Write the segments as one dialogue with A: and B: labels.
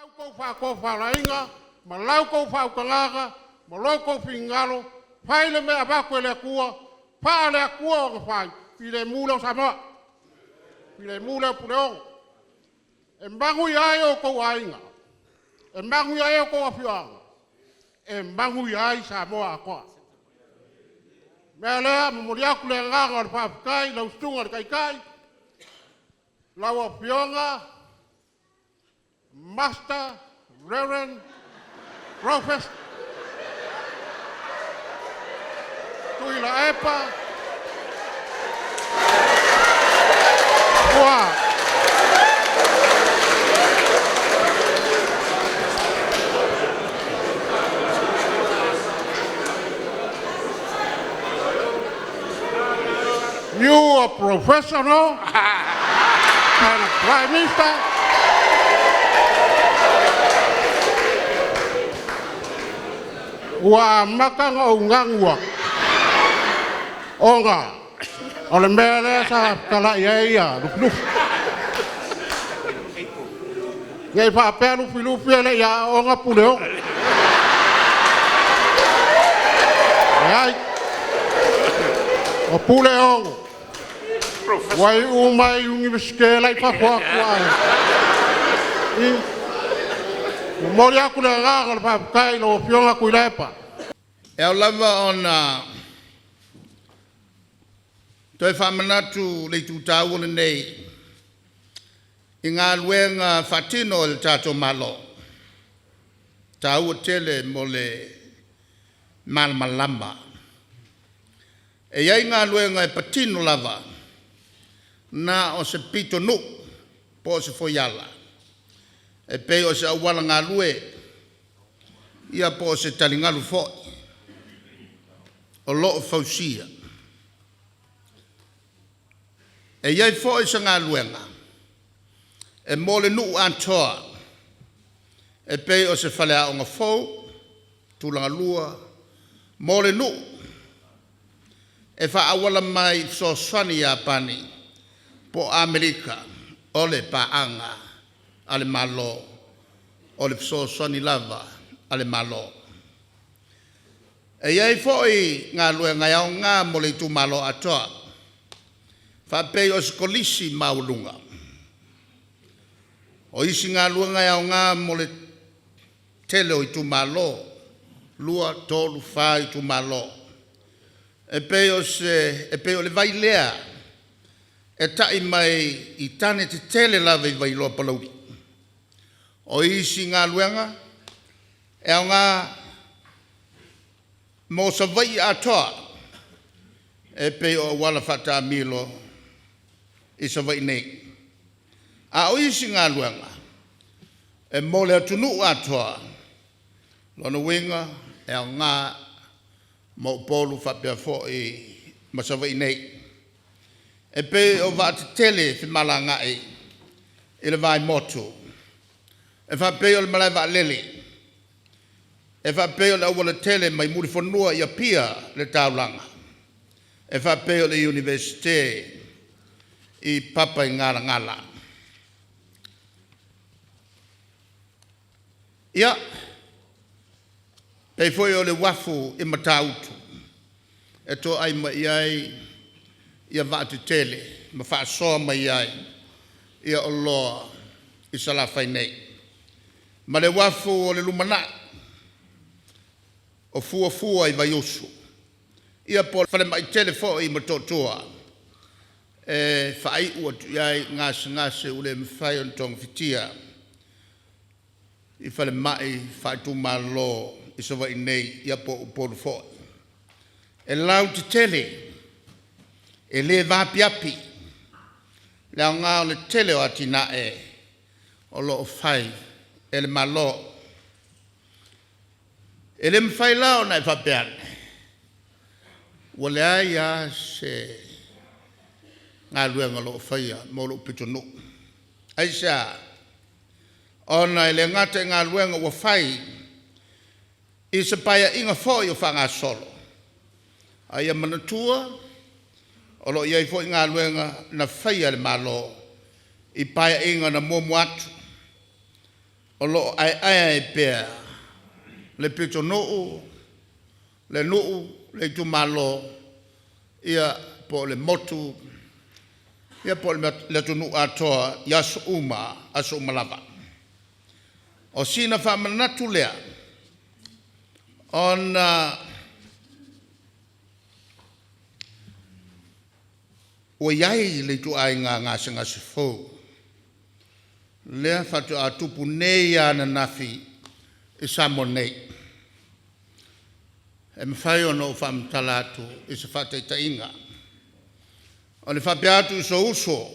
A: Kou faatofalaiga ma la outou faautagaga ma lo outou finagalo, fai le mea e avatu e le Atua, faale-Atua ona fai, filemu lea o Samoa, filemu lea o Puleono. E manuia ai outou aiga, e manuia ai outou afioaga, e manuia ai Samoa atoa. O le mea lea e momoli atu le agaga o le faafetai i lau Susuga i le Taitai, lau Afioga Master Reverend Prophet Tuilaepa ua You are professional and a Prime Minister. Ua amata ona ou nanu atu, ona o le mea lea sa talai ai Lufilufi. Ne i faapea Lufilufi e le i aoga Puleono. Leai. O Puleono, ua iu mai i Iunivesite la e i fafo atu ae… Momoli atu le agaga o le faafetai i lau Afioga Tuilaepa.
B: E ao lava ona toe faamanatu le itu taua lenei i galuega faatino e le tatou Malo, e taua tele mo le malamalama. E i ai galuega e patino lava na o se pitonuu po o se foiala e pei o se auala galue ia po o se taligalu foi o lo o fausia. E i ai foi se galuega e mo le nuu atoa e pei o se faleaoga fou tulagalua mo le nuu e faaauala mai i fesoasoani a Iapani po o Amerika o le paaga a le Malo, o le fesoasoani lava a le Malo. E i ai foi galuega e aoga mo le itumalo atoa, faapei o se Kolisi maualuga. O isi galuega e aoga mo le tele o itumalo, 2, 3, 4 itumalo. E pei o le vai lea e ta'i mai i tane tetele lava i Vailoa Palauli. O isi galuega e aoga mo Savaii atoa e pei o auala faataamilo i Savaii nei. A o isi galuega e mo le atunuu atoa. O lona uiga e aoga mo Upolu faapea foi ma Savaii nei. E pei o vaa tetele femalagaai i le va motu, e faapei o le malae vaalele, e faapei o le aualatele mai Mulifanua i Apia le taulaga, e faapei o le Iunivesite i Papaigalagala. Ia, e pei foi o le uafu i Matautu e toai mai ai vaa tetele ma faasoa mai ai oloa i Salafai nei, ma le uafu o le lumanai o fuafua i Vaiusu, ia po o le falemai tele foi i Motootua e faaiu atu i ai gasegase ua le mafai ona togafitia i falemai faaitumalo i Savaii nei ia po o Upolu foi. E lautetele, e le vaapiapi le aoga o le tele o atinae o lo o fai e le Malo. E le mafai la ona e faapea ane, ua leai lava se galuega o lo o faia mo lou pitonuu. Aisea? Ona e le gata i galuega ua fai i se Paeaiga foi o faagasolo, a ia manatua o lo o i ai foi galuega na faia e le Malo i Paeaiga na muamua atu. O loo aeae ai pea le pitonuu le nuu le itumalo ia po o le motu ia po o le atunuu atoa i aso uma lava. O sina faamanatu lea ona ua i ai le ituaiga gasegase fou lea faatoa tupu nei lava ananafi i Samoa nei. E mafai ona ou faamatala atu i se faataitaiga. O le faapea atu i sou uso,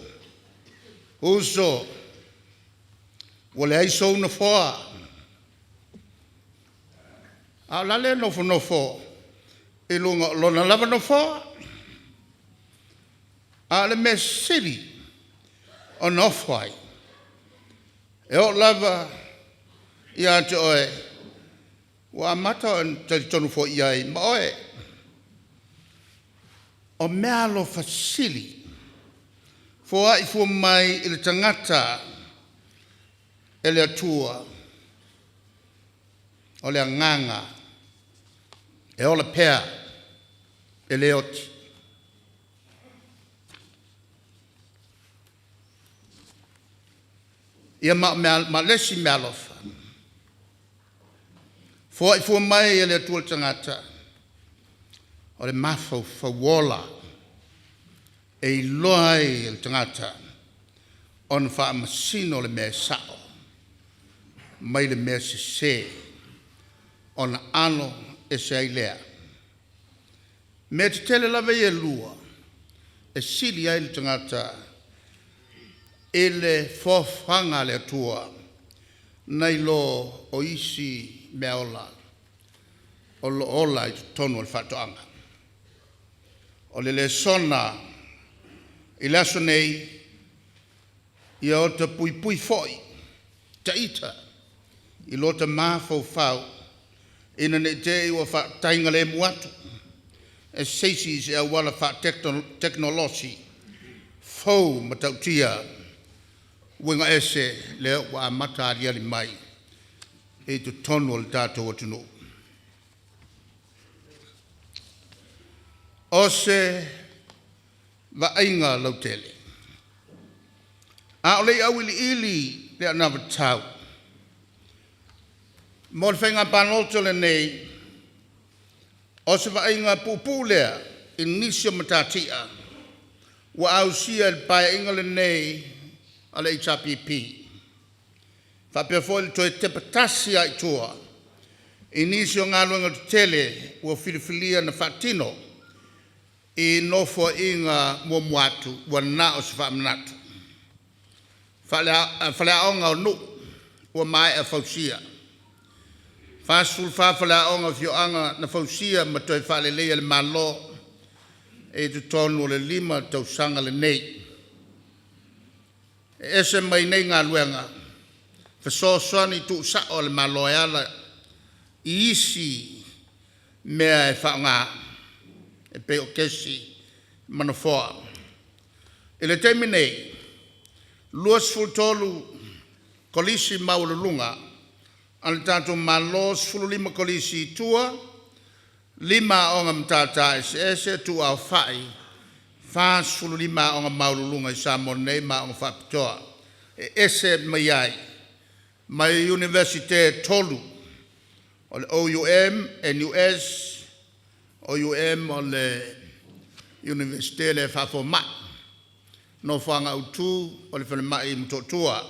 B: uso ua leai sou nofoa, a o la e nofonofo i luga o lona lava nofoa. A o le mea sili ona ofo ai, e oo lava ia te oe ua amata ona talitonu foi i ai ma oe. O meaalofa sili foai fua mai i le tagata e le Atua, o le agaga e ola pea, e le oti. Ia ma o le isi meaalofa, foai fua mai e le Atua i le tagata, o le mafaufau ola e iloa ai e le tagata ona faamasino le mea e sa'o mai le mea sese ona alo ese ai lea. O mea tetele lava ia e lua e sili ai le tagata i le foafoaga a le Atua nai lo o isi meaola o lo o ola i totonu o le faatoaga. O le lesona i le aso nei, ia ota puipui foi ita i lota mafaufau ina ne i te i ua faataigalemu atu e se isi i se auala faatekonolosi fou matautia uiga ese lea ua amata aliali mai i totonu o le tatou atunuu. O se vaaiga lautele. A o le i auiliili le anavatau mo le faiga palota lenei, o se vaaiga puupuu lea i nisi o matatia ua ausia e le Paeaiga lenei a le HRPP, faapea foi le toe tepa tasi lava i tua i nisi o galuega tetele ua filifilia na faatino i Nofoaiga muamua atu, ua na o se faamanatu. Faleaoga o nuu ua maea fausia. 44 faleaoga o afioaga na fausia ma toe faaleleia e le Malo i totonu o le 5 tausaga lenei. E ese mai nei galuega fesoasoani tuusao a le Malo e ala i isi mea e faaaoga e pei o kesi ma nofoa. I le taimi nei, 23 Kolisi Maualuluga a le tatou Malo, 15 Kolisi i tua, 5 Aoga Matata Eseese tuuaofai, 45 aoga maualuluga i Samoa nei ma aoga faapitoa e ese mai ai ma Iunivesite e 3 o le OUM, NUS, OUM o le Iunivesite lea Faafomai, nofoaga autu o le falemai i Motootua.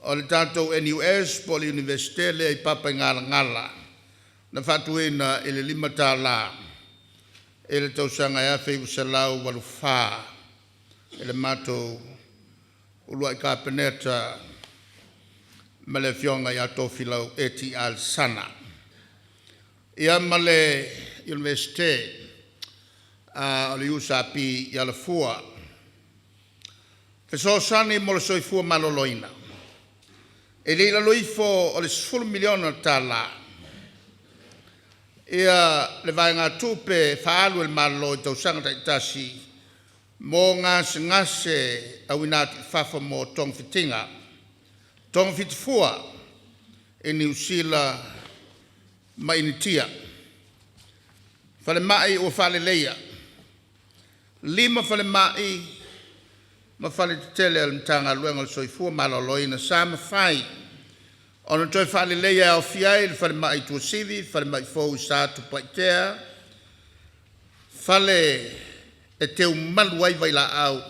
B: O le tatou NUS po o le Iunivesite lea i Papaigalagala na faatuina i le $5 i le tausaga e 1984 e le matou uluai Kapeneta ma le Afioga ia Tofilau Eti Alesana. Ia ma le Iunivesite o le USP i Alafua. Fesoasoani mo le soifua maloloina. E le i lalo ifo o le $10 miliona tala le vaegatupe faaalu a le Malo i tausaga taitasi mo gasegase auina atu i fafo mo togafitiga. Togafitifua i Niu Sila ma Initia. Falemai ua faaleleia. 5 falemai ma faletetele a le Matagaluega o le Soifua Maloloina sa mafai ona toe faaleleia e aofia ai le Falemai i Tuasivi, Falemai fou i Satupaitea, fale e teumalu ai vailaau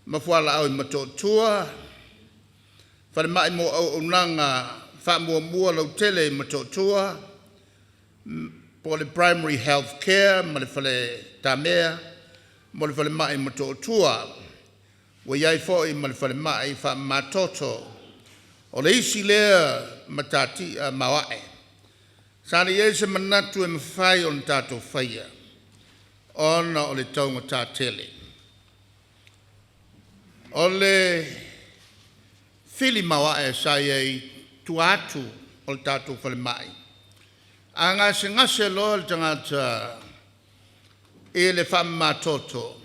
B: ma fualaau i Motootua, falemai mo auaunaga faamuamua lautele i Motootua (Primary Health Care) ma le fale tamea mo le falemai i Motootua. Ua i ai foi ma le falemai faamamatoto. O le isi lea matatia maoae sa leai se manatu e mafai ona tatou faia ona o le taugata tele. O le fili maoae sa i ai i tua atu o le tatou falemai, a gasegase loa le tagata i le faamamatoto,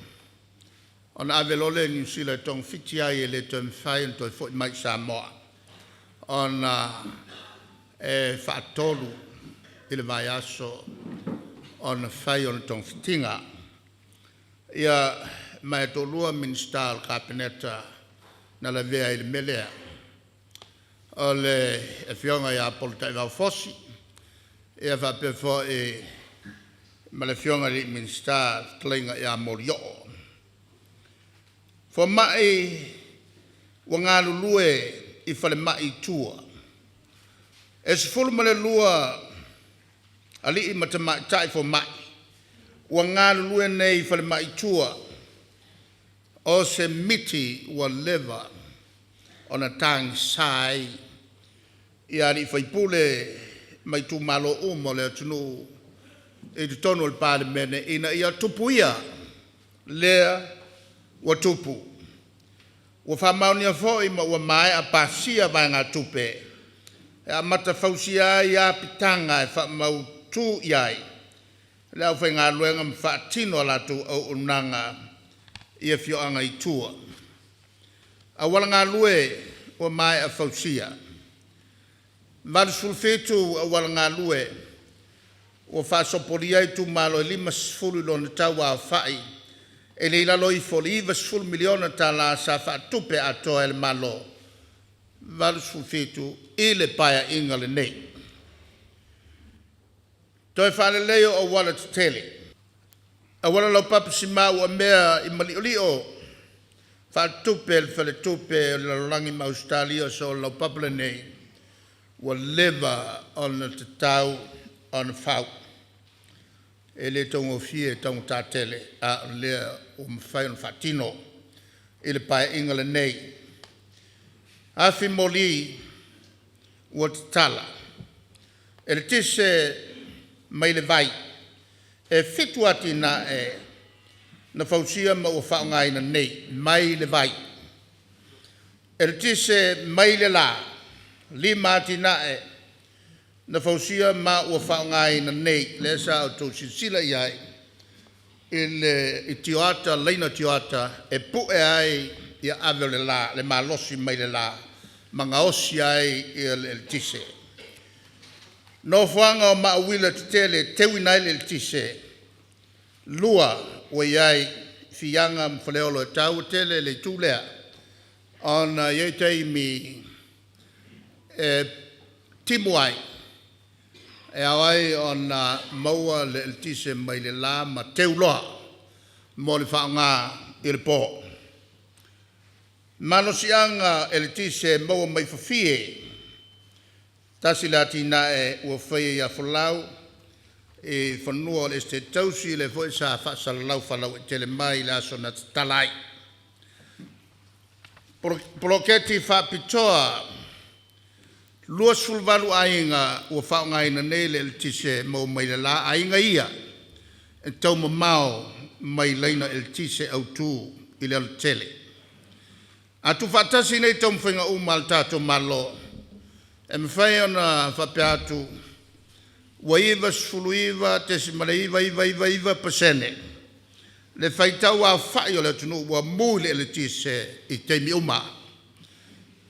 B: ona ave loa lea i Niu Sila e togafiti ai e le toe mafai ona toe foi mai i Samoa ona e faatolu i le vaiaso ona fai ona togafitiga. Ia, ma e toalua Minisita o le Kapeneta na lavea ai i le mea lea, o le Afioga ia Polataivao Fosi faapea foi ma le Afioga i le Minisita le Fetalaiga ia Molioo. Fomai ua galulue i falemai i tua. E 12 alii ma tamaitai fomai ua galulue nei i falemai i tua, o se miti ua leva ona tagisa ai sui usufono mai itumalo uma o le atunuu i totonu o le Palemene ina ia tupu ia lea ua tupu. Ua faamaonia foi ma ua maea pasia vaegatupe e amata fausia ai apitaga e faamautu i ai le aufaigaluega ma faatino a latou auaunaga i afioaga i tua. Auala galue ua maea fausia. 87 auala galue ua faasopolia ai itumalo e 50 i lona tau-aofai e le i lalo ifo o le $90 miliona tala sa faatupe atoa e le Malo 87 i le Paeaiga lenei. Toe faaleleia o aualatetele, auala laupapa simā uamea i Maliolio, faatupe e le Faletupe o le Lalolagi ma Ausetalia. O se auala laupapa lenei ua leva ona tatau ona fau. E le taugofie, e taugata tele, a o lea ua mafai ona faatino i le Paeaiga lenei. Afi moli ua tatala, eletise mai le vai. E 7 atinae na fausia ma ua faaaogaina nei mai le vai. Eletise mai le la, 5 atinae na fausia ma ua faaaogaina nei, lea sa outou silasila i ai i le i tioata, laina tioata e pue ai ave o le la, le malosi mai le la ma gaosi ai le eletise. Nofoaga o maa uila tetele e teuina ai le eletise. 2 ua i ai i Fiaga ma Faleolo. E taua tele le itu lea ona e i ai taimi e timu ai, e ao ai ona maua le eletise mai le la ma teu loa mo le faaaoga i le po. Malosiaga eletise e maua mai fafie. Tasi le atinae ua faia ia Folau i fanua o le Esetete Tausi lea foi sa faasalalau faalauaitele mai i le aso na tatala ai. Poloketi faapitoa 28 aiga ua faaaogaina nei le eletise e maua mai le la, aiga ia e taumamao mai laina eletise autu i le alatele. A tuufaatasi nei taumafaiga uma a le tatou Malo, e mafai ona faapea atu ua 99.999% le faitau aofai o le atunuu ua mu i le eletise i taimi uma.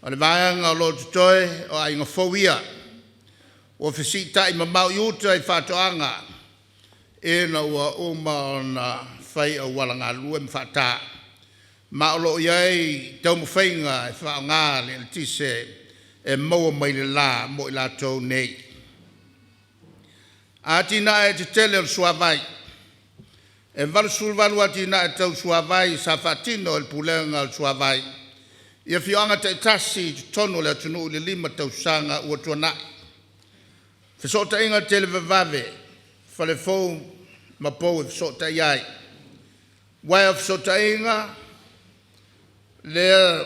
B: O le vaega o lo o totoe o aiga fou ia ua fesiitai mamao i uta i faatoaga ina ua uma ona fai auala galue ma faata, ma o lo o i ai taumafaiga e faaaoga le eletise e maua mai le la mo i latou nei. Atinae tetele o le suavai. E 88 atinae tau suavai sa faatino e le Pulega o le Suavai i afioaga taitasi i totonu o le atunuu i le 5 tausaga ua tuanai. Fesootaiga Televavave, fale fou ma pou e fesootai ai. Uaea o fesootaiga lea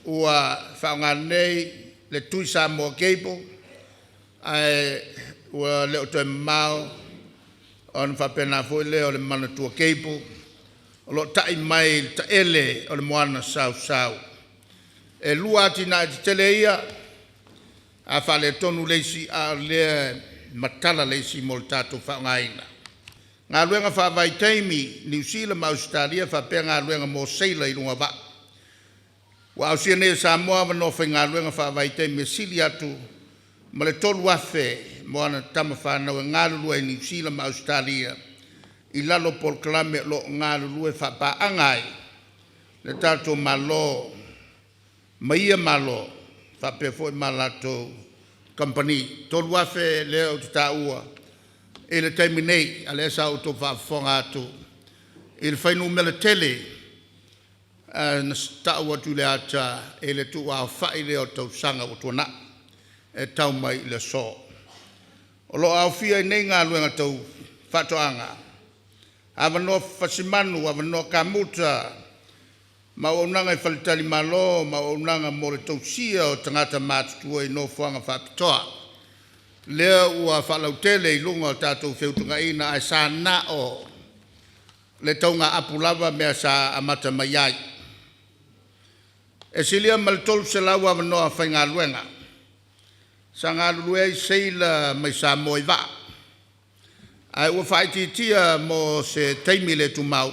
B: ua faaaoga nei le Tuisamoa Cable ae ua le o toe mamao ona faapena foi lea o le Manatua Cable o lo o ta'i mai le taele o le moana sausau. E 2 atinae tetele ia, a faaletonu le isi a o lea e matala le isi mo le tatou faaaogaina. Galuega Faavaitaimi i Niu Sila ma Ausetalia faapea galuega mo seila i luga o vaa. Ua ausia nei e Samoa avanoa faigaluega faavaitaimi e sili atu ma le 3,000 mo ana tama fanau e galulue ai i Niu Sila ma Ausetalia i lalo o polokalame o lo o galulue faapaaga ai le tatou Malo ma ia Malo faapea foi ma latou kamupani. 3,000 lea ou te taua i le taimi nei, a o lea sa outou faafofoga atu i le fuainumera tele na tau atu i le ata i le tuuaofai lea o tausaga ua tuanai e tau mai i le aso. O lo o aofia ai nei galuega tau faatoaga, avanoa fasimanu, avanoa kamuta ma auaunaga i faletalimalo ma auaunaga mo le tausia o tagata matutua i nofoaga faapitoa. Lea ua faalautele i luga o tatou feutanaiga ae sa na o le taugaapu lava mea sa amata mai ai. E silia ma le 300 avanoa faigaluega sa galulue ai seila mai Samoa i vaa, ae ua faaitiitia mo se taimi le tumau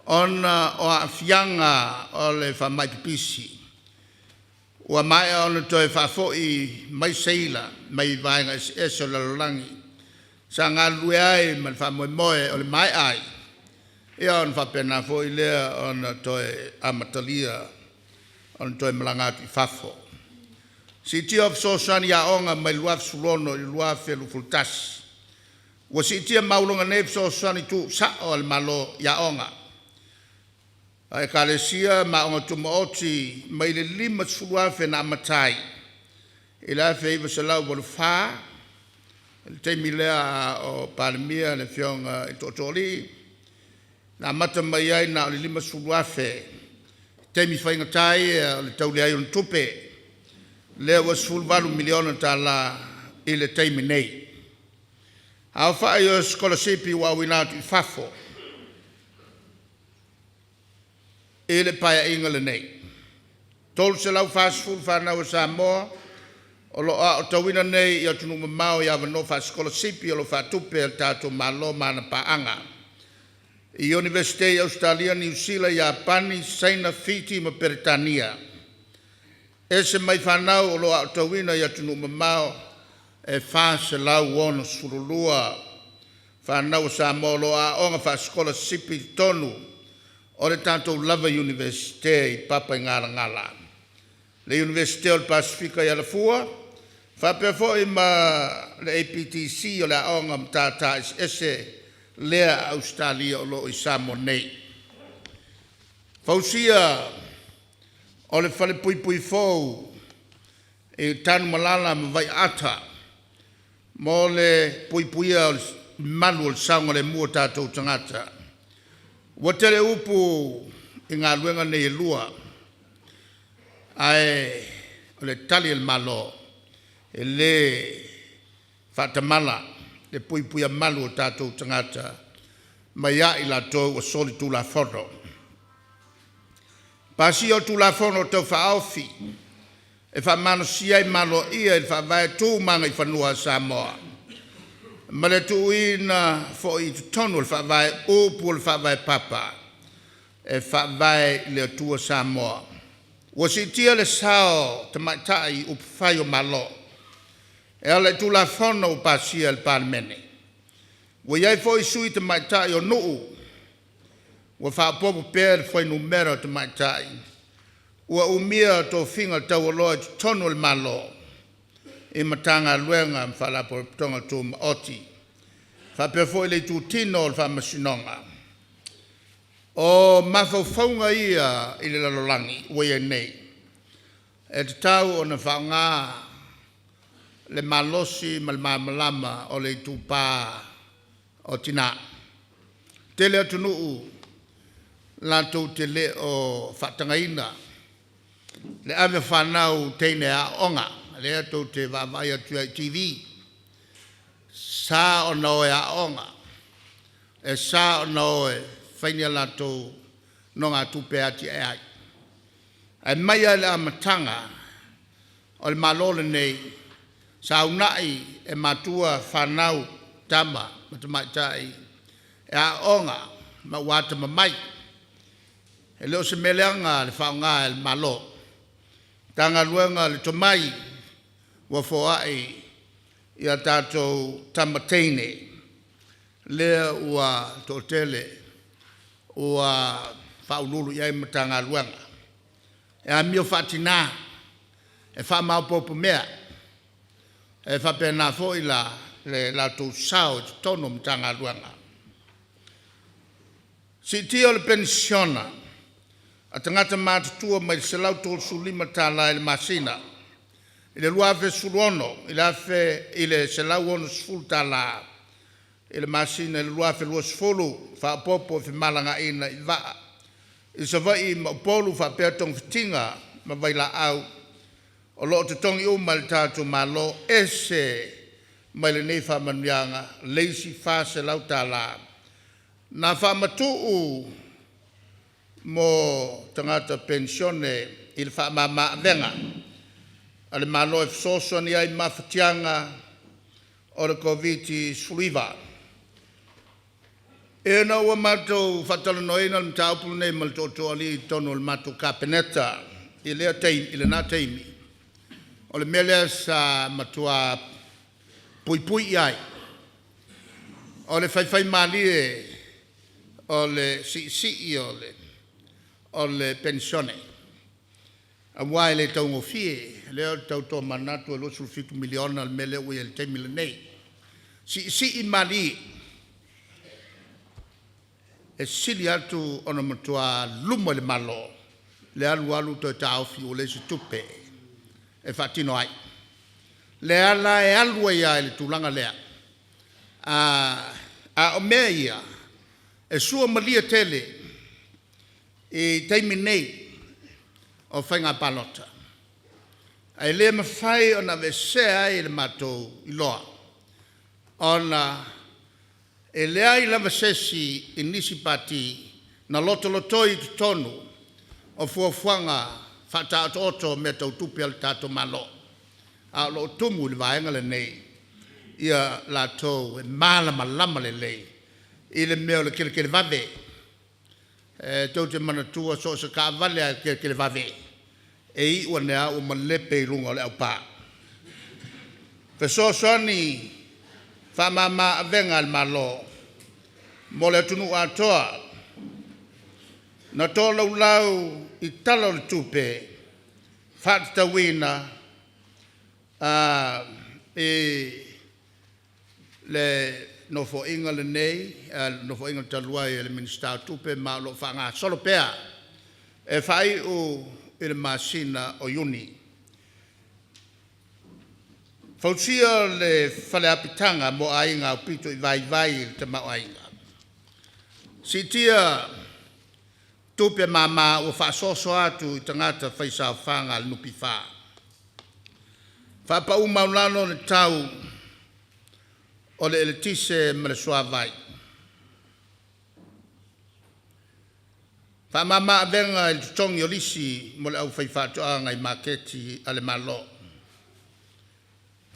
B: ona o aafiaga o le faamai pipisi. Ua maea ona toe faafoi mai seila mai vaega eseese o le lalolagi sa galulue ai ma le faamoemoe o le maea ai ona faapena foi lea ona toe amatalia ona toe malaga atu i fafo. Siitia o fesoasoani i aoga mai le 2016 i le 2021. Ua siitia maualuga nei fesoasoani tuusao a le Malo i aoga a Ekalesia ma aoga tumaoti mai le $50,000 na amata ai i le 1984, i le taimi lea a o Palemia le Afioga i le Tootooalii, na amata mai ai na o le $50,000 i taimi faigata ia o le tau leai o ni tupe, lea ua $18 miliona tala i le taimi nei. Aofai o sikolasipi ua auina atu i fafo i le Paeaiga lenei. E 340 fanau a Samoa o lo o aotauina nei i atunuu mamao i avanoa faasikolasipi o lo o faatupe e le tatou Malo ma ana paaga i Iunivesite i Ausetalia, Niu Sila, Iapani, Saina, Fiti ma Peretania. E ese mai fanau o lo o aotauina i atunuu mamao e 462 fanau a Samoa o lo o aooga faasikolasipi i totonu o le tatou lava Iunivesite i Papaigalagala, le Iunivesite o le Pasefika i Alafua faapea foi ma le APTC o le Aoga o Matata Eseese lea a Ausetalia o lo o i Samoa nei. Fausia o le Falepuipui fou i Tanumalala ma Vaiaata mo le puipuia o le malu o le saogalemu o tatou tagata. Ua tele upu i galuega nei e lua, ae o le Tali a le Malo, e le faatamala le puipuia malu o tatou tagata mai ai latou ua solitulafono. Pasia o Tulafono Tau Faaofi e faamalosia ai ma aloaia i le Faavae tu ma agaifanua a Samoa ma le tuuina foi i totonu o le Faavae upu o le Faavae Papa e faavae i le Atua Samoa. Ua siitia le sao tamaitai i upufai o Malo e ala i Tulafono ua pasia e le Palemene. Ua i ai foi sui tamaitai o nuu ua faaopoopo pea le fuainumera o tamaitai ua umia tofiga taualoa i totonu o le Malo i Matagaluega ma Faalapotopotoga Tumaoti faapea foi le itutino o le Faamasinoga. O mafaufauga ia i le lalolagi ua i ai nei, e tatau ona faaaoga le malosi ma le malamalama o le itupa o tina. E tele atunuu latou te le o faatagaina le ave o fanau teine e aooga, lea tou te vaavaai atu ai i TV, e sa ona o e aooga, e sa ona o e fai ni a latou nogatupe e atiae ai. Ae mai lava i le amataga o le Malo lenei sa uunai e matua fanau, tama ma tamaitai e aooga ma ua atamamai. E le o se mea leaga le faaaoga e le Malo o Matagaluega le tomai ua foai i a tatou tama teine lea ua toatele ua faauluulu i ai Matagaluega. E amio faa-tina, e faamaopoopo mea. E faapena foi la le latou sao i totonu o Matagaluega. Siitia o le Penisiona a Tagata Matutua mai le $135 i le masina i le 2016 i le $160 i le masina i le 2020, faaopoopo i femalagaaiga i vaa i Savaii ma Upolu faapea togafitiga ma vailaau o lo o totogi uma e le tatou Malo, ese mai lenei faamanuiaga le isi $400 na faamatuu mo tagata penisione i le faamama-avega a le Malo e fesoasoani ai i mafatiaga o le Koviti-19. Ina ua matou faatalanoaina le mataupu lenei ma le Tootooalii i totonu o le matou Kapeneta i lea taimi, i lena taimi, o le mea lea sa matua puipui i ai, o le faifaimalie o le siisii o le penisione aua e le taugofie. O lea ou te tau tomanatu e $27 miliona le mea lea ua i ai i le taimi lenei. Siisii malie e sili atu ona matua luma i le Malo le alu alu toe taofi ua leai se tupe e faatino ai. Lea la e alu ai lava i le tulaga lea, a o mea ia e suamalie tele i taimi nei o faiga palota, ae le mafai ona aveesea ai le matou iloa ona e leai lava se isi i nisi Pati na lotolotoi i totonu o fuafuaga faataotooto o mea tau tupe a le tatou Malo, a o lo o tumu i le vaega lenei latou e malamalama lelei i le mea o le teletelevave. E tou te manatua so o se taavale lava e teletelevave, e iu ane lava ua malepe i luga o le aupa. Fesoasoani faamama avega a le Malo mo le atunuu atoa. Na tolaulau i Tala o le Tupe Faatatauina i le Nofoaiga lenei, le Nofoaiga talu ai a le Minisita o Tupe, ma o lo o faagasolo pea e faaiu i le masina o Iuni. Fausia le fale apitaga mo aiga aupito i vaivai le tamaoaiga. Siitia tupe mama ua faasoasoa atu i tagata faisaofaga a le NPF. Faapau maualalo le tau o le eletise ma le suavai. Faamama avega i le totogi o lisi mo le aufaifaatoaga i maketi a le Malo.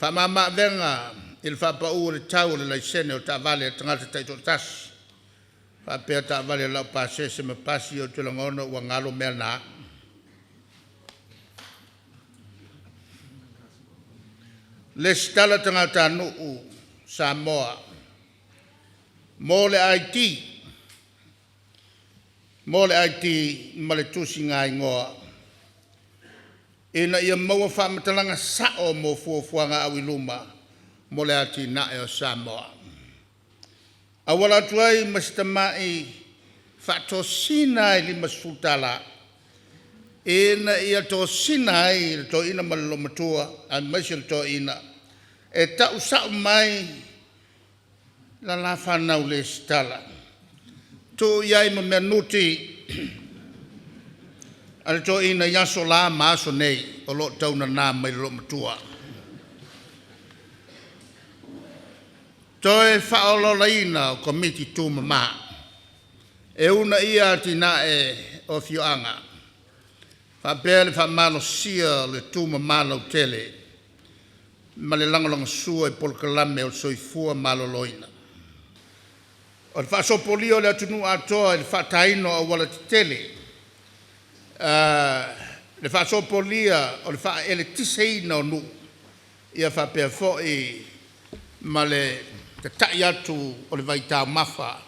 B: Faamama avega i le faapau o le tau o le laisene o taavale a tagata taitoatasi faapea taavale laupasese ma pasi. Ou te lagona ua galo mea na. Lesitala tagatanuu Samoa mo le ID mo le ID ma le tusigaigoa ina ia maua faamatalaga sao mo fuafuaga auiluma mo le atinae o Samoa. Auala atu ai ma se tamai faatosina e $50 ina ia tosina ai le toeaina ma le olomatua aemaise le toeaina e tau sao mai la la fanau lesitala, tuu i ai ma mea nuti a le toeaina i aso la ma aso nei o lo o taunana mai le loomatua. Toe faaolaolaina o Komiti Tumama e uunaia atinae o afioaga faapea le faamalosia o le tumama lautele ma le lagolagosua i polokalame o le soifua maloloina. O le faasopolia o le atunuu atoa i le faataina o aualatetele, le faasopolia o le faaeletiseina o nuu, ia faapea foi ma le tatai atu o le vaitaumafa,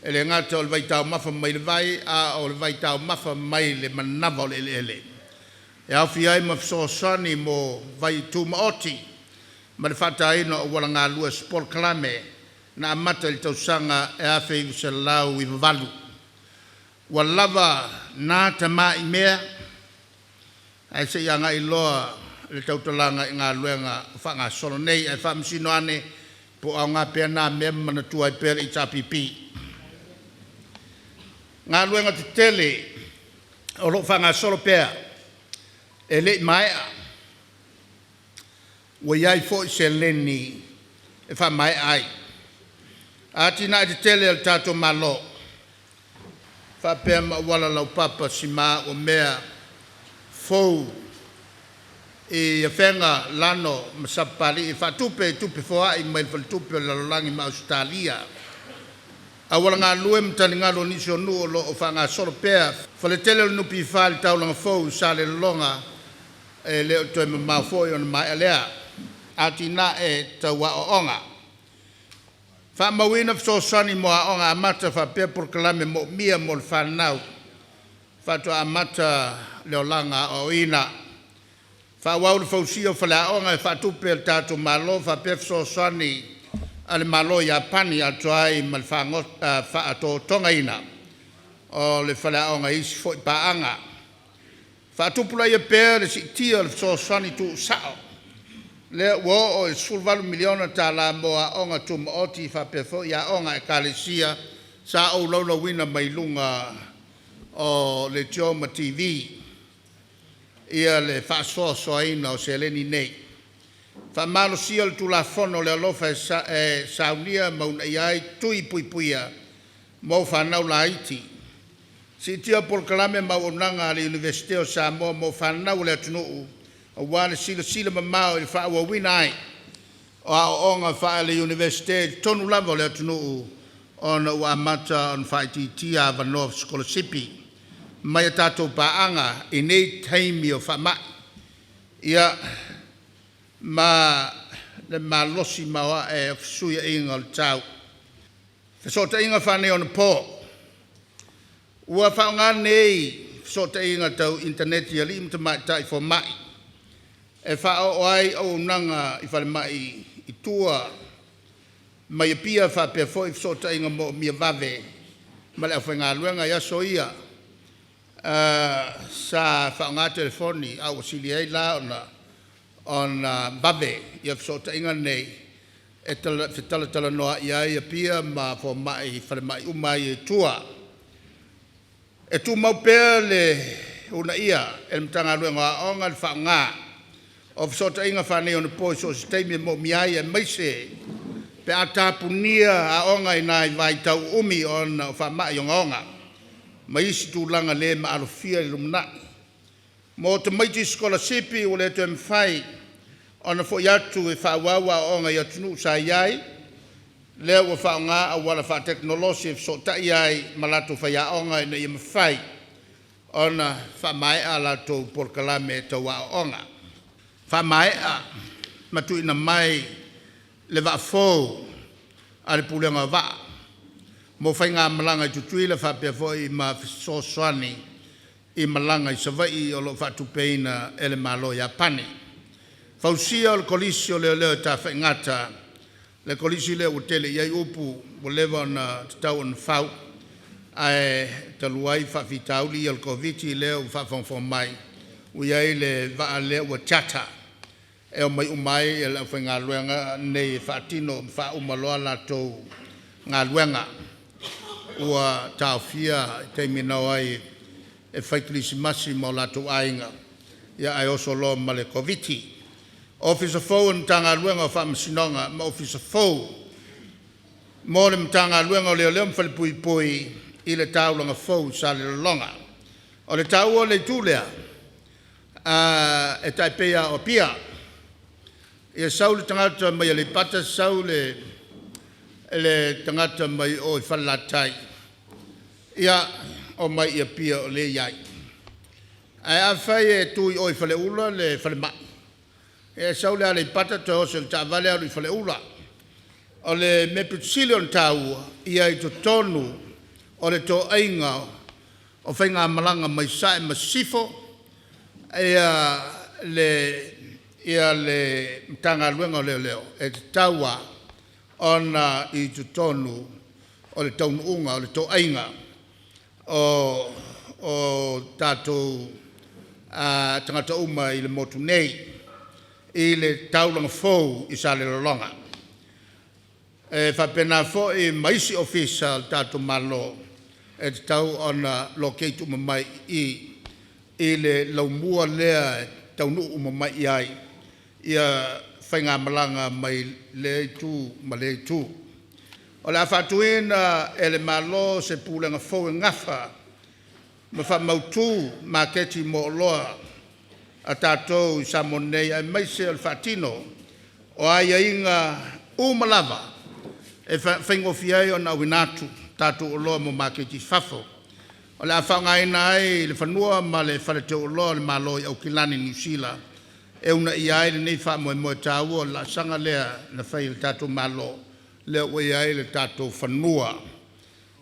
B: e le gata o le vaitaumafa mai le vai a o le vaitaumafa mai le manava o le eleele. E aofia ai ma fesoasoani mo vaitumaoti ma le faataina o auala galue. O se polokalame na amata i le tausaga e 1998. Ua lava na tamai mea ae se i agai loa le tautalaga i galuega o faagasolo nei. Ae faamasino ane po o aoga pea na mea ma manatua ai pea le HRPP. Galuega tetele o lo o faagasolo pea, e le i maea. Ua i ai foi seleni e faamaea ai. Atinae tetele a le tatou Malo faapea ma auala laupapa sima ua mea fou i Afega, Lano ma Sapapalii e faatupe i tupe foai mai le Faletupe o le Lalolagi ma Ausetalia. Auala galue ma taligalu o nisi o nuu o lo o faagasolo pea. Faletele o le NPF i le Taulaga Fou i Salelologa, e le o toe mamao foi ona maea lea. Atinae tau aoaoga. Faamauina fesoasoani mo aoga amata faapea polokalame moomia mo le fanau faatoa amata le olaga aoaoina. Faaauau le fausia o faleaoga e faatupe e le tatou Malo faapea fesoasoani a le Malo o Iapani atoa ai ma le faatotogaina o le faleaoga e isi foi paaga. Faatupulaia pea le siitia o le fesoasoani tuusao lea ua oo i le $18 miliona tala mo aoga tumaoti faapea foi aoga a Ekalesia sa ou laulauina mai luga o Leitio ma TV le faasoasoaina o seleni nei. Faamalosia le Tulafono o le Alofa e saunia ma uunaia ai tui puipuia mo fanau laiti. Siitia Polokalame ma Auaunaga a le Iunivesite o Samoa mo fanau a le atunuu aua le silasila mamao i le faaauauina ai o aoaoga faale-Iunivesite i totonu lava o le atunuu ona ua amata ona faaitiitia avanoa sikolasipi mai a tatou paaga i nei taimi o faamai. Ia, ma le malosi maoae o fesuiaiga o le tau. Fesootaiga faaneionapo. Ua faaaoga nei fesootaiga tau initaneti a alii ma tamaitai fomai e faaoo ai auaunaga i falemai i tua mai Apia faapea foi fesootaiga moomia vave ma le aufaigaluega. I aso ia sa faaaoga telefoni a ua sili ai la ona vave ia fesootaiga nei e fetalatalanoa'i ai Apia ma fomai i falemai uma ai i tua. E tumau pea le uunaia e le Matagaluega o Aoga le faaaoga o fesootaiga faaneionapo i so o se taimi e moomia ai aemaise pe a tapunia aoga i nai vaitau uumi ona o faamai ogaoga ma isi tulaga le maalofia i le lumanai. Mo tamaiti sikolasipi ua le toe mafai ona fo'i atu e faaauau aoaoga i atunuu sa i ai, lea ua faaaoga auala faatekonolosi e fesootai ai ma latou faiaoga ina ia mafai ona faamaea a latou polokalame tau aoaoga. Faamaea ma tuuina mai le vaa fou a le Pulega o Vaa mo faigamalaga i Tutuila faapea foi ma fesoasoani i malaga i Savaii o lo o faatupeina e le Malo o Iapani. Fausia o le Kolisi o Leoleo i Tafaigata, le Kolisi lea ua tele i ai upu ua leva ona tatau ona fau, ae talu ai faafitauli ia o le Koviti lea ua faafogafoga mai ua i ai le vaa lea ua charter e omai uma ai le aufaigaluega nei e faatino ma faauma loa latou galuega. Ua taofia i taimi na o ai e fai kerisimasi ma o latou aiga, ae oso loa ma le Koviti. Ofisa fou o le Matagaluega o Faamasinoga ma Ofisa fou mo le Matagaluega o Leoleo ma Falepuipui i le taulaga fou i Salelologa. O le taua o le itu lea, e tai pei lava o Apia. Ia sau le tagata mai Aleipata sau le tagata mai o i Falelatai, ia omai i Apia o lea e i ai. Ae afai e tu i o i Faleula le falemai, ia e sau le Aleipata toe oso i le taavale alu i Faleula. O le mea pito sili ona taua, ia i totonu o le toaiga o faigamalaga mai sasae ma sisifo le Matagaluega o Leoleo, e tatau lava ona i totonu o le taunuuga o le toaiga o tatou tagata uma i le motu nei i le taulaga fou i Salelologa. E faapena foi ma isi Ofisa o le tatou Malo e tatau ona locate uma mai i i i le laumua lea e taunuu uma mai i ai faigamalaga mai lea itu ma lea itu. O le a faatuina e le Malo se Pulega fou e gafa ma faamautu maketi mo oloa a tatou i Samoa nei aemaise o le faatino o aiaiga uma lava e faigofie ai ona auina atu tatou oloa mo maketi i fafo. O le a faaaogaina ai le fanua ma le fale teu oloa o le Malo i Aukilani, Niu Sila e uunaia ai lenei faamoemoe taua o le laasaga lea na fai e le tatou Malo lea ua i ai le tatou fanua.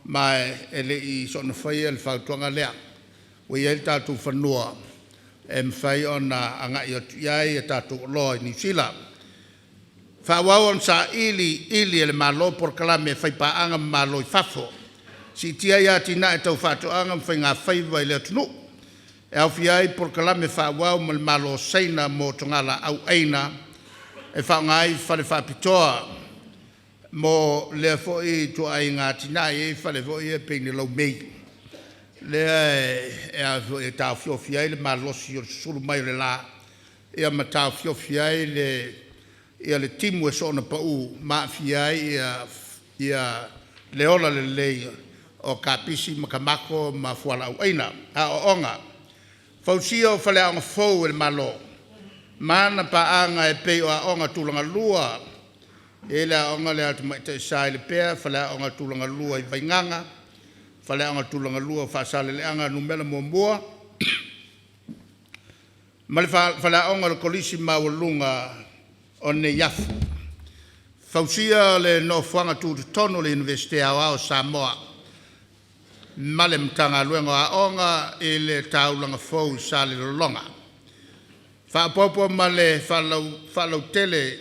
B: Ma e le i soona faia le fautuaga lea, ua i ai le tatou fanua e mafai ona agai atu i ai a tatou oloa i Niu Sila. Faaauau ona sailiili e le Malo polokalame faipaaga ma Malo i fafo, siitia ai atinae tau faatoaga ma faigafaiva i le atunuu, e aofia ai polokalame faaauau ma le Malo o Saina mo togalaau aina e faaaoga ai fale faapitoa mo lea foi ituaiga atinae. E i ai fale foi ia pei ni laumei lea e taofiofi ai le malosi o le susulu mai o le la ma taofiofi ai le timu e soona pau ma aafia ai le ola lelei o kapisi ma tamato ma fualaau aina. Aoaoga: Fausia o faleaoga fou e le Malo ma ana paaga e pei o Aoga Tulagalua, e i ai le aoga lea a le Tamaitai Sa i Lepea, Faleaoga Tulagalua i Vaigaga, Faleaoga Tulagalua o Faasaleleaga Nu.1 ma le Faleaoga o le Kolisi Maualuga o Neiafu. Fausia o le Nofoaga Tutotonu o le Iunivesite Aoao o Samoa ma le Matagaluega o Aoga i le taulaga fou i Salelologa. Faaopoopo ma le faalautele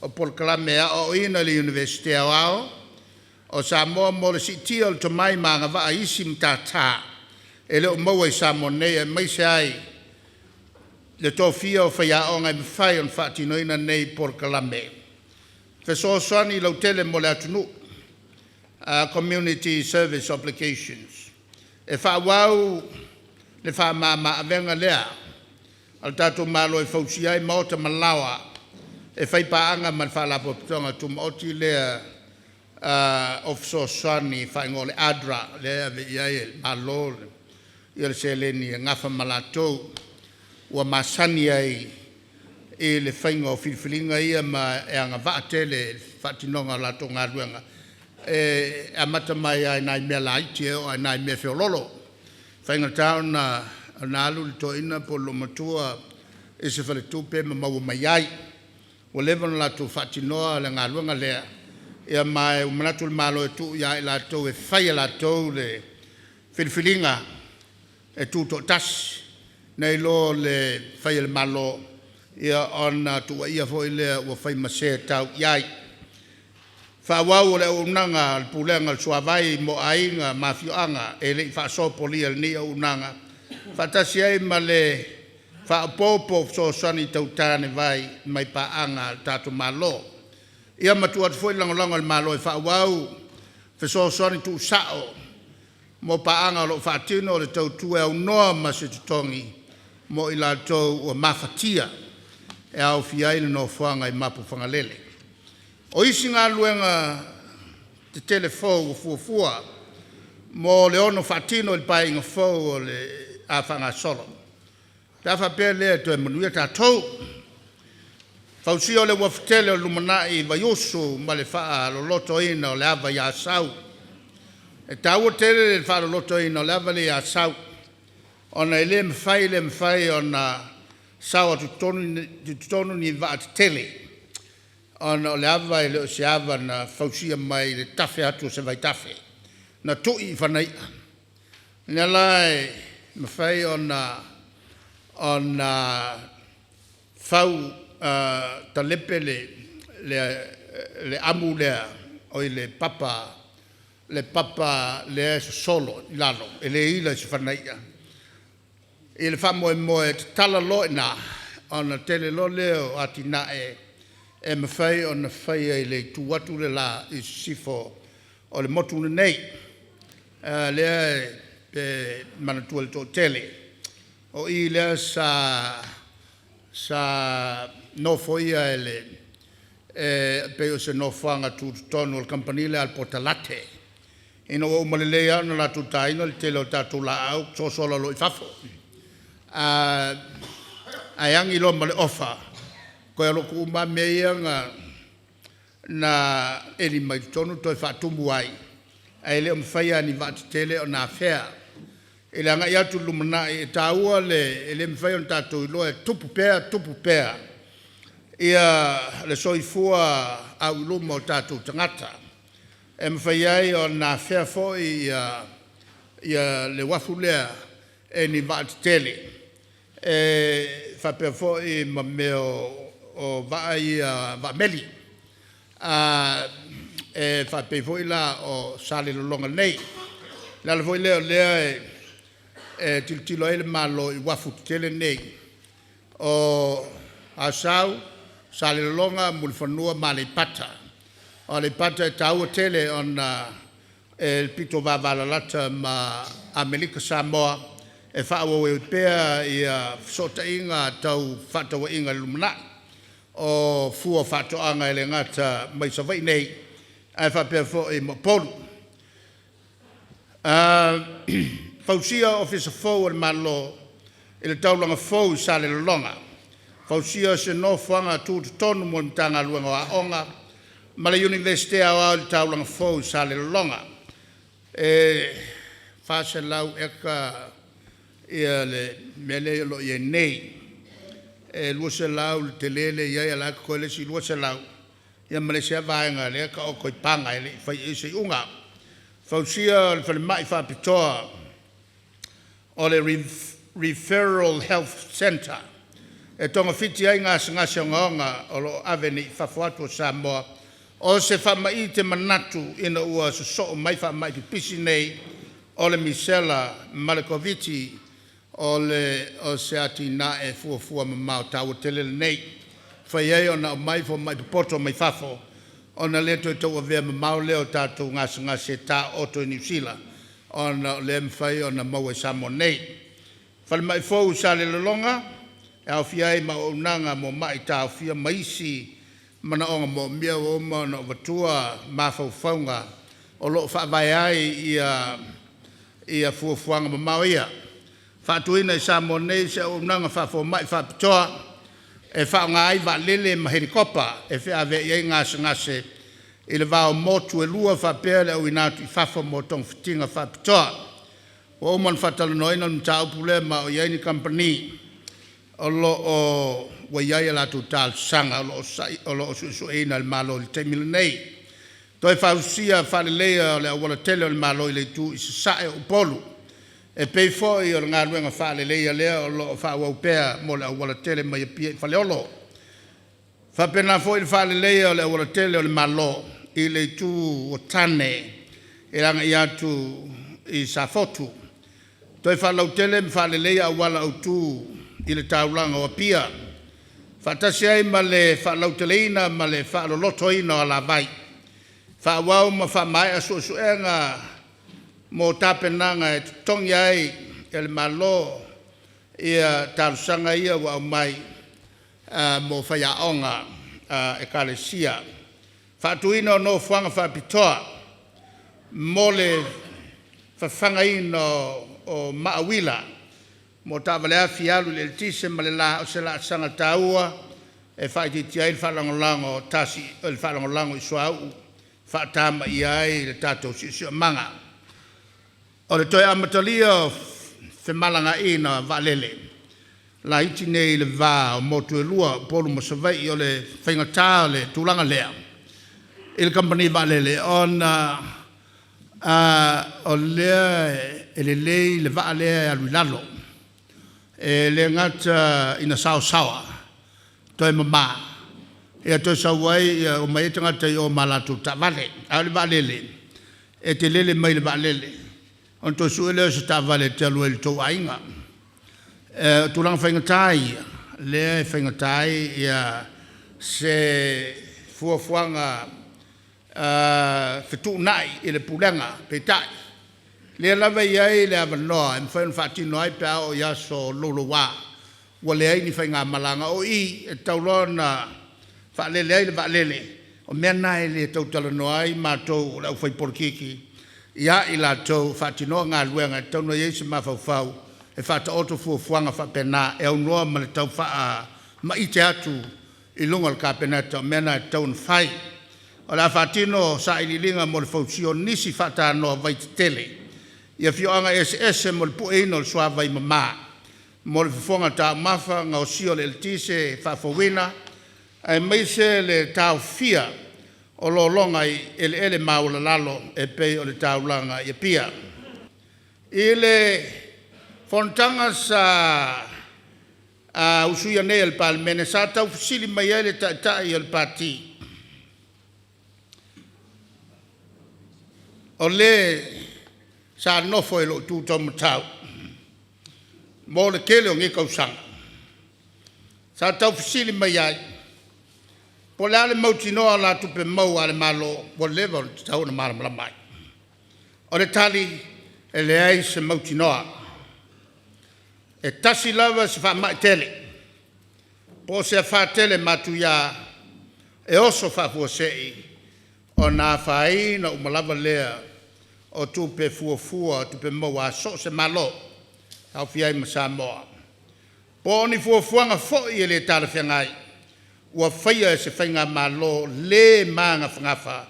B: o polokalame e aoaoina i le Iunivesite Aoao o Samoa mo le siitia o le tomai ma agavaa i isi matata e le o maua i Samoa nei aemaise ai le tofia o faiaoga e mafai ona faatinoina nei polokalame. Fesoasoani lautele mo le atunuu, Community Service Obligations. E faaauau le faamama avega lea a le tatou Malo e fausia ai maota ma laoa e faipaaga ma le Faalapotopotoga Tumaoti lea o Fesoasoani e faaigoa o le ADRA, lea e ave i ai e le Malo le seleni e nafa ma latou ua masani ai i le faiga o filifiliga ia ma e agavaa tele i le faatinoga o latou galuega, e amata mai lava i nai mea laiti e oo lava i nai mea feoloolo. E faigata ona alu le toeaina po o le olomatua i se faletupe ma maua mai ai. Ua leva ona latou faatinoa le galuega lea, ia ma ua manatu le Malo e tuu ia i latou e fai e latou le filifiliga e tutoatasi nai lo le fai e le Malo, ia ona tuuaia foi lea ua fai ma se tau i ai. Faaauau o le auaunaga a le Pulega o le Suavai mo aiga ma afioaga e le i faasopolia i lenei auaunaga, faatasi ai ma le faaopoopo o fesoasoani tau tanevai mai paaga a le tatou Malo. Ia ma tuu atu foi le lagolago a le Malo e faaauau fesoasoani tuusao mo paaga o lo o faatino le tautua e aunoa ma se totogi mo i latou ua mafatia, e aofia ai le nofoaga i Mapuifagalele. O isi galuega tetele fou ua fuafua mo le ono faatino i le Paeaiga fou o le a faagasolo pe a faapea lea e toe manuia tatou. Fausia o le Uafu Tele o le lumanai i Vaiusu ma le faalolotoina o le ava i Asau. E taua tele le faalolotoina o le ava lea i Asau ona e le mafai le mafai ona sao atu i totonu ni vaa tetele ona o le ava e le o se ava na fausia mai le tafe atu o se vaitafe, na tui i fanaia. O lea la e mafai ona fau talepe le amu lea, oi le papa lea e sosolo i lalo e le ila i se fanaia i le faamoemoe e tatala loa i ina ona tele loa lea o atinae e mafai ona faia i le itu atu le la i sisifo o le motu lenei. O lea e manatua e le toatele, o i lea sa nofoia e pei o se nofoaga tutotonu o le kamupani lea a le Potalate ina ua uma lelei lava ona latou taina le tele o tatou laau sosola loa i fafo. Ae agi loa ma le ofa toe alu atu uma lava mea ia na eli mai totonu toe faatumu ai, ae le o mafai lava e ni vaatetele ona afea. I le agai atu i le lumanai e taua le… e le mafai ona tatou iloa e tupu pea tupu pea le soifua auiluma o tatou tagata e mafai ai ona afea foi le uafu lea e ni vaatetele e faapea foi ma mea o vaa ia, vaa meli, e faapei foi la o Salelologa nei. O le ala foi lea o lea e tilotilo ai le Malo i uafu tetele nei o Asau, Salelologa, Mulifanua ma Aleipata. O Aleipata e taua tele ona e pito vavalalata ma Amerika Samoa e faaauau ai pea fesootaiga tau fefaatauaiga i le lumanai. O fua o faatoaga e le gata mai Savaii nei ae faapea foi ma Upolu. Fausia Ofisa fou o le Malo i le taulaga fou i Salelologa. Fausia se nofoaga tutotonu mo le Matagaluega o Aoga ma le Iunivesite Aoao i le taulaga fou i Salelologa. E 400 eka le mea lea o lo o i ai nei. E 200 le tele lea e i ai a o la e totoe le isi 200 ia ma le isi lava vaega lea e taoto i Paga e le i faia i ai se iuga. Fausia le falemai faapitoa o le Referral Health Centre e togafiti ai gasegase ogaoga o lo o ave nei i fafo atu o Samoa. O se faamaite manatu ina ua sosoo mai faamai pipisi nei o le Misela ma le Koviti-19, o se atinae fuafua mamao taua tele lenei, e mafai ai ona aumai fomai popoto mai fafo ona le toe tauavea mamao lea o tatou gasegase e taooto i Niu Sila ona o lea e mafai ona maua i Samoa nei. Falemai fou i Salelologa e aofia ai ma auaunaga mo mai taofia ma isi manaoga moomia. Ua uma ona ou avatua mafaufauga o lo o faavae ai fuafuaga mamao ia. Faatuina i Samoa nei se auaunaga faafomai faapitoa e faaaoga ai vaalele ma helikopa e feaveai ai gasegase i le va o motu e lua faapea le auina atu i fafo mo togafitiga faapitoa. Ua uma ona faatalanoaina le mataupu lea ma o i ai ni kamupani O lo o ua i ai a latou talosaga o lo o suesueina e le Malo i le taimi lenei. Toe fausia faaleleia o le aualatele o le Malo i le itu i sasae o Upolu. E pei foi o le galuega faaleleia lea o lo o faaauau pea mo le aualatele mai Apia i Faleolo. E faapena foi le faaleleia o le aualatele o le Malo i le itu o Tane e agai atu i Safotu. Toe faalautele ma faaleleia auala autu i le taulaga o Apia, faatasi ai ma le faalauteleina ma le faalolotoina o alavai. Faaauau ma faamaea suesuega mo tapenaga e totogi ai e le Malo talosaga ia ua aumai mo faiaoga a Ekalesia. Faatuina o nofoaga faapitoa mo le fafagaina o maa uila mo taavale afi e alu i le eletise ma le la, o se laasaga taua e faaitiitia ai le faalagolago i suauu faatamaia ai le tatou siosiomaga. O le toe amatalia o femalagaaiga vaalele laiti nei i le va o motu e lua o Upolu ma Savaii. O le faigata o le tulaga lea i le Kamupani Vaalele ona o lea e lelei le vaa lea e alu i lalo, e le gata ina saosaoa toe mama, toe sau ai omai ai tagata i o ma latou taavale. A o le vaalele, e te lele mai le vaalele ona toe sue lea o se taavale e te alu ai i le tou aiga. O tulaga faigata ia lea e faigata ai se fuafuaga fetuunai i le Pulega. Peitai, o lea lava e i ai le avanoa e mafai ona faatino ai pe a oo i aso louloua ua leai ni faigamalaga. O i e tatau loa ona faalele ai le vaalele. O mea na e le tau talanoa ai matou o le aufai polokiki ia i latou e faatinoa galuega, e tatau ona i ai se mafaufau e faataoto fuafuaga faapena e aunoa ma le tau faamaite atu i luga o le Kapeneta. O mea na e tatau ona fai. O le a faatino sailiiliga mo le fausia o nisi faatanoa vaitetele i afioaga eseese mo le pueina o le suavai mama mo le fofoga taumafa, gaosia o le eletise faafouina aemaise le taofia o lologa i eleele maualalalo e pei o le taulaga i Apia. I le fonotaga sa usuia nei e le Palemene sa taufisili mai ai le Taitai o le Pati o le sa nofo i lo'u tu taumatau mo le tele o nei tausaga, sa taufisili mai ai, po o le a le mautinoa o alatupe maua a le Malo ua leva ona tatau ona malamalama ai. O le tali, e leai se mautinoa. E tasi lava si faamai tele po o se afā tele matuia e oso faafuasei ona afaina uma lava lea o tupe fuafua o tupe maua a so o se Malo, e aofia ai ma Samoa. Po o ni fuafuaga foi e le talafeagai ua faia e se Faigamalo le magafagafa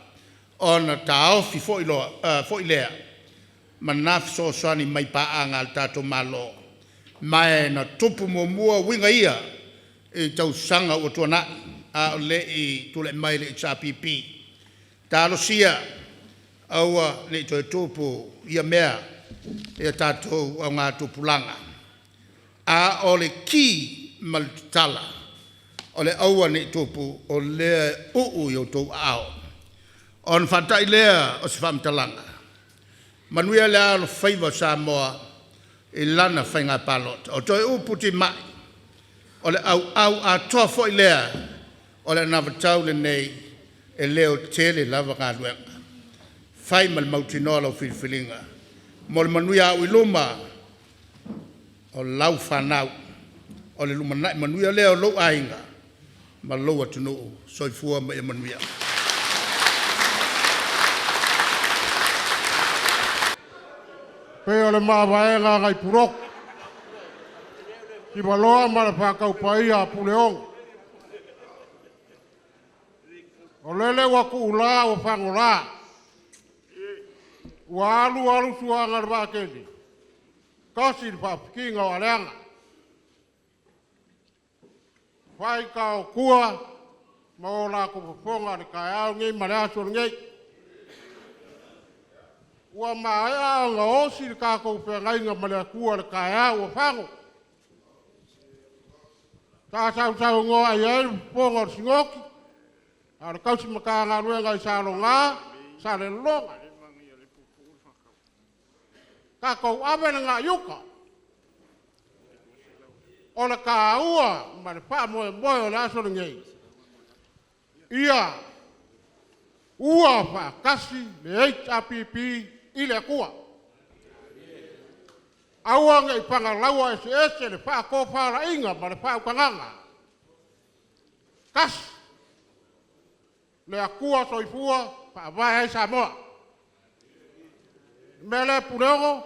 B: ona taofi foi lea ma na fesoasoani mai paaga a le tatou Malo. Ma e na tupu muamua uiga ia i tausaga ua tuanai a o le i tulai mai le HRPP. Talosia aua ne i toe tupu ia mea i a tatou augatupulaga, a o le ki ma le tatala o le aua ne i tupu, o lea e uu i outou aao. Ona faatai lea o se faamatalaga, manuia le alofaiva o Samoa i lana faiga palota. O toe upu timai, o le auau atoa foi lea o le anavatau lenei, e leotele lava galuega. Fai ma le mautinoa lau filifiliga mo le manuia auiluma o lau fanau, o le lumanai manuia lea o lou aiga ma lou atunuu. Soifua ma ia manuia.
A: Pei o le mavaega a nai Pulotu, Timaloa ma le faataupaia a Puleono. O lele ua tuula ua fanola, ua alu alu suaga o le vaatele, tasi le faafitiga o aleaga. Faitaotua ma o latou fofoga i le taeao lenei ma le aso lenei. Ua maea ona osi le tatou feagaiga ma le Atua i le taeao ua fano. Sa sausaunoa i ai le fofoga o le Sinoti, a o le tausi Matagaluega i Saloga, Salelologa. Tatou ave le agai i uta. O le taua ma le faamoemoe o le aso lenei, ia ua faatasi le HRPP i le Atua. Aua ne i pagalaua eseese le faatofalaiga ma le faautagaga. Tasi le Atua soifua faavae ai Samoa. O le mea lea Puleono,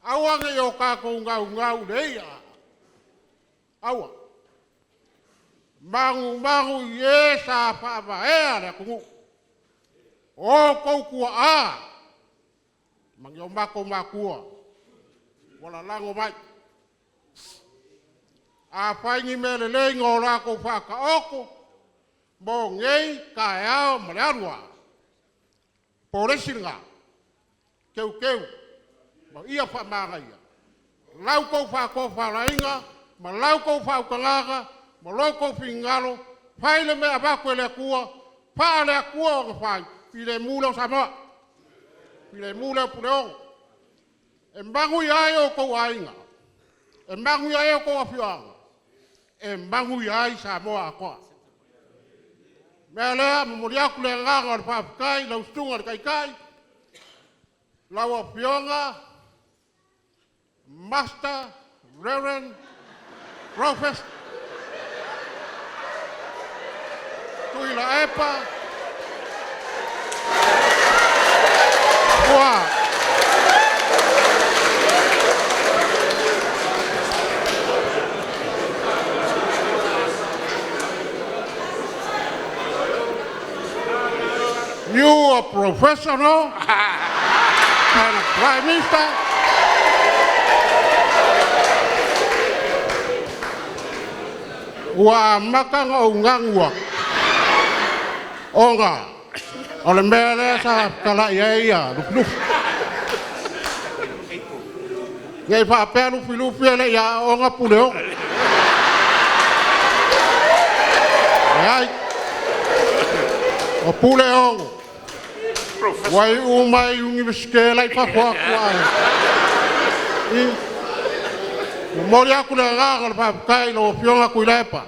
A: aua ne i o tatou naunau i le i'a, aua. Manumanu i e sa faavaea le atunuu, o outou tuaa ma ni o matou matua ua lalago mai. Afai ni mea lelei na o latou faataoto mo nei, taeao ma le alu a, polesi lena, teuteu ma ia faamanaia la outou faatofalaiga ma la outou faautagaga ma lo outou finagalo, fai le mea e avatu e le Atua, faale-Atua ona fai, filemu lea o Samoa, filemu lea o Puleono. E manuia ai outou aiga, e manuia ai outou afioaga, e manuia ai Samoa atoa. O le mea lea, e momoli atu le agaga o le faafetai i lau Susuga i le Taitai, lau Afioga Master Reverend Prophet Tuilaepa ua You are professional and a prime minister. Ua amata ona ou nanu atu, ona o le mea lea sa talai ai ia Lufilufi. Ne i faapea Lufilufi e le i aooga Puleono. Leai. O Puleono, ua iu mai Iunivesite la e i fafo atu ae. Momoli atu le agaga o le faafetai i lau Afioga Tuilaepa.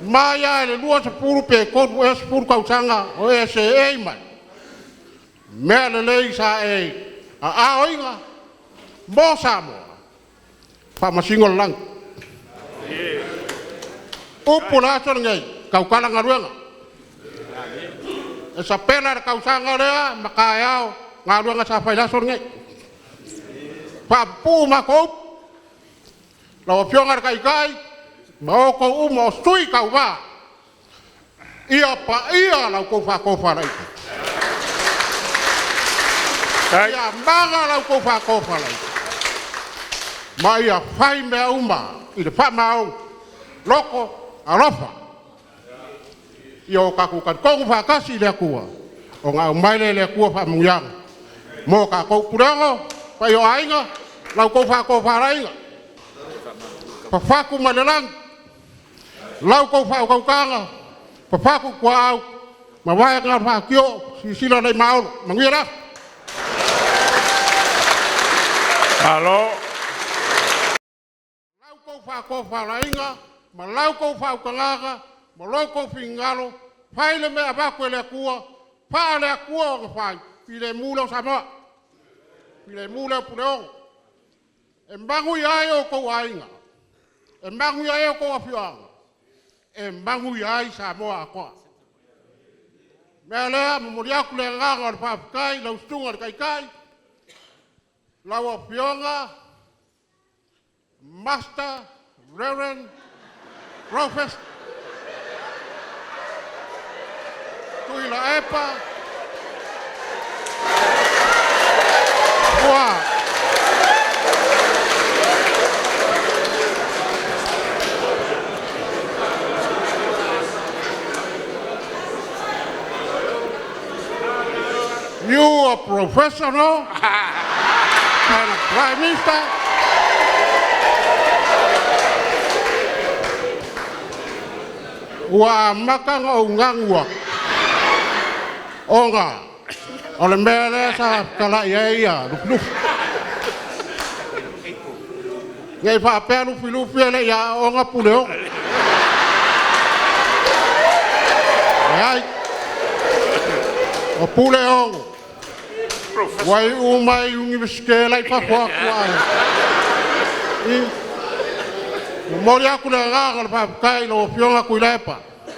A: Mai lava i le 20 pe 30 ea 10 tausaga o e seei mai, mea lelei sa e aoina mo Samoa, faamasino le lagi. Upu o le aso lenei, tautala galuega. E sapela le tausaga lea ma taeao galuega sa fai i le aso lenei. Faapupuu matou upu, lau Afioga i le Taitai ma outou uma o sui tauva, ia paia la outou faatofalaiga. Ia maga la outou faatofalaiga ma ia fai mea uma i le faamaoni, loto alofa. Ia o tatou talitonu faatasi i le Atua, ona aumai lea e le Atua faamanuiaga mo tatou. Puleono, paia o aiga, la outou faatofalaiga, fafatu mai le lagi la outou faautautaga, fafatu tuaau ma vae na o le faatio, silasila lelei malolo. Manuia le aso.
C: Malo.
A: La outou faatofalaiga ma la outou faautagaga ma lo outou finagalo, fai le mea e avatu e le Atua, faale-Atua ona fai, filemu lea o Samoa, filemu lea o Puleono. E manuia ai outou aiga, e manuia ai outou afioaga, e manuia ai Samoa atoa. O le mea lea, e momoli atu le agaga o le faafetai i lau Susuga i le Taitai, lau Afioga Master Reverend Prophet Tuilaepa ua Professional and a Prime Minister. Ua amata ona ou nagu atu, ona o le mea lea sa fetalai ai ia Lufilufi. Ne i faapea Lufilufi e le i aooga Puleono. Leai. O Puleono, ua iu mai i Iunivesite la e i fafo atu ae… Momoli atu le agaga o le faafetai i lau Afioga Tuilaepa.